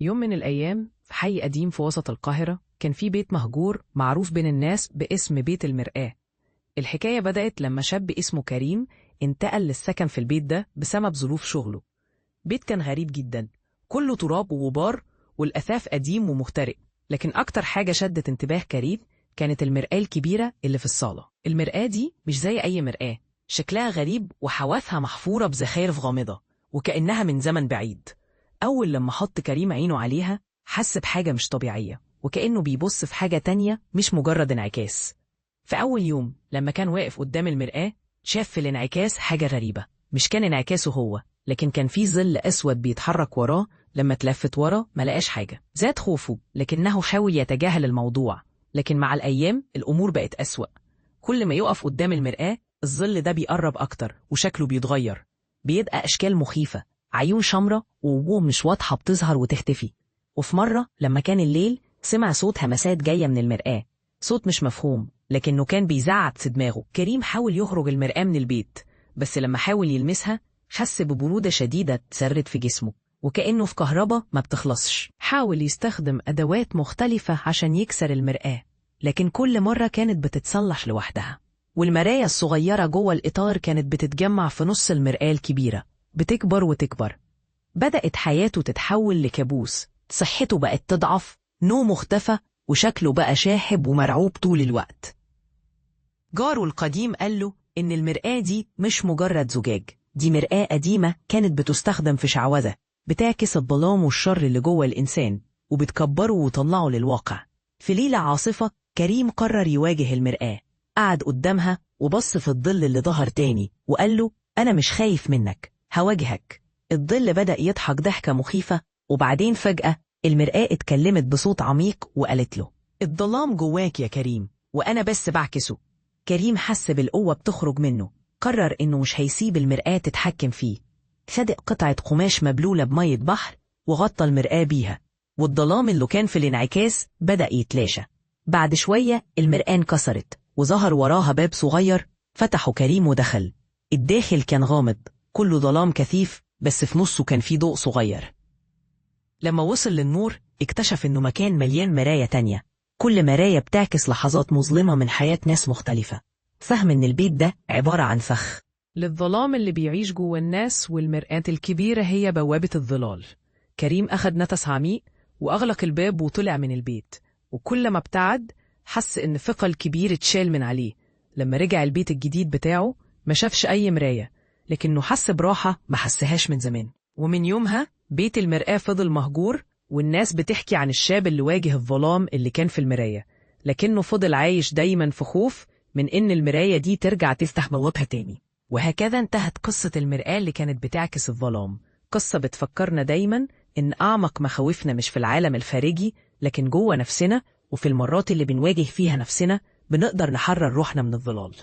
يوم من الأيام في حي قديم في وسط القاهرة كان في بيت مهجور معروف بين الناس باسم بيت المرآة. الحكاية بدأت لما شاب اسمه كريم انتقل للسكن في البيت ده بسبب ظروف شغله. بيت كان غريب جدا، كله تراب وغبار والأثاث قديم ومخترق، لكن أكتر حاجة شدت انتباه كريم كانت المرآة الكبيرة اللي في الصالة. المرآة دي مش زي أي مرآة، شكلها غريب وحوافها محفورة بزخارف غامضة وكأنها من زمن بعيد. أول لما حط كريم عينه عليها حس بحاجة مش طبيعية، وكأنه بيبص في حاجة تانية مش مجرد انعكاس. في أول يوم لما كان واقف قدام المرآة شاف في الانعكاس حاجة غريبة، مش كان انعكاسه هو، لكن كان في ظل أسود بيتحرك وراه. لما تلفت وراه ما لقاش حاجة، زاد خوفه لكنه حاول يتجاهل الموضوع. لكن مع الأيام الأمور بقت أسوأ، كل ما يقف قدام المرآة الظل ده بيقرب أكتر وشكله بيتغير، بيبقى أشكال مخيفة، عيون شمرة ووجوه مش واضحة بتظهر وتختفي. وفي مرة لما كان الليل سمع صوت همسات جاية من المرآة، صوت مش مفهوم لكنه كان بيزعق في دماغه. كريم حاول يخرج المرآة من البيت، بس لما حاول يلمسها حس ببرودة شديدة تسرت في جسمه وكأنه في كهرباء ما بتخلصش. حاول يستخدم أدوات مختلفة عشان يكسر المرآة، لكن كل مرة كانت بتتصلح لوحدها، والمراية الصغيرة جوه الإطار كانت بتتجمع في نص المرآة الكبيرة، بتكبر وتكبر. بدأت حياته تتحول لكابوس، صحته بقت تضعف، نومه اختفى، وشكله بقى شاحب ومرعوب طول الوقت. جاره القديم قال له إن المرآة دي مش مجرد زجاج، دي مرآة قديمة كانت بتستخدم في شعوذة، بتعكس الظلام والشر اللي جوه الإنسان وبتكبره وتطلعه للواقع. في ليلة عاصفة كريم قرر يواجه المرآة، قعد قدامها وبص في الظل اللي ظهر تاني وقال له أنا مش خايف منك، هواجهك. الظل بدأ يضحك ضحكة مخيفة، وبعدين فجأة المرآة اتكلمت بصوت عميق وقالت له الظلام جواك يا كريم وأنا بس بعكسه. كريم حس بالقوة بتخرج منه، قرر إنه مش هيسيب المرآة تتحكم فيه. خد قطعة قماش مبلولة بمية بحر وغطى المرآة بيها، والظلام اللي كان في الانعكاس بدأ يتلاشى. بعد شوية المرآة انكسرت وظهر وراها باب صغير، فتحه كريم ودخل. الداخل كان غامض، كله ظلام كثيف، بس في نصه كان فيه ضوء صغير. لما وصل للنور اكتشف إنه مكان مليان مراية تانية، كل مراية بتعكس لحظات مظلمة من حياة ناس مختلفة. فهم إن البيت ده عبارة عن فخ للظلام اللي بيعيش جوه الناس، والمرآة الكبيرة هي بوابة الظلال. كريم أخد نفس عميق وأغلق الباب وطلع من البيت، وكل ما ابتعد حس إن ثقل كبير اتشال من عليه. لما رجع البيت الجديد بتاعه ما شافش أي مراية، لكنه حس براحة ما حسهاش من زمان. ومن يومها بيت المرآة فضل مهجور، والناس بتحكي عن الشاب اللي واجه الظلام اللي كان في المراية، لكنه فضل عايش دايما في خوف من إن المراية دي ترجع تفتح بوابها تاني. وهكذا انتهت قصة المرآة اللي كانت بتعكس الظلام، قصة بتفكرنا دايما إن أعمق مخاوفنا مش في العالم الخارجي، لكن جوه نفسنا، وفي المرات اللي بنواجه فيها نفسنا بنقدر نحرر روحنا من الظلال.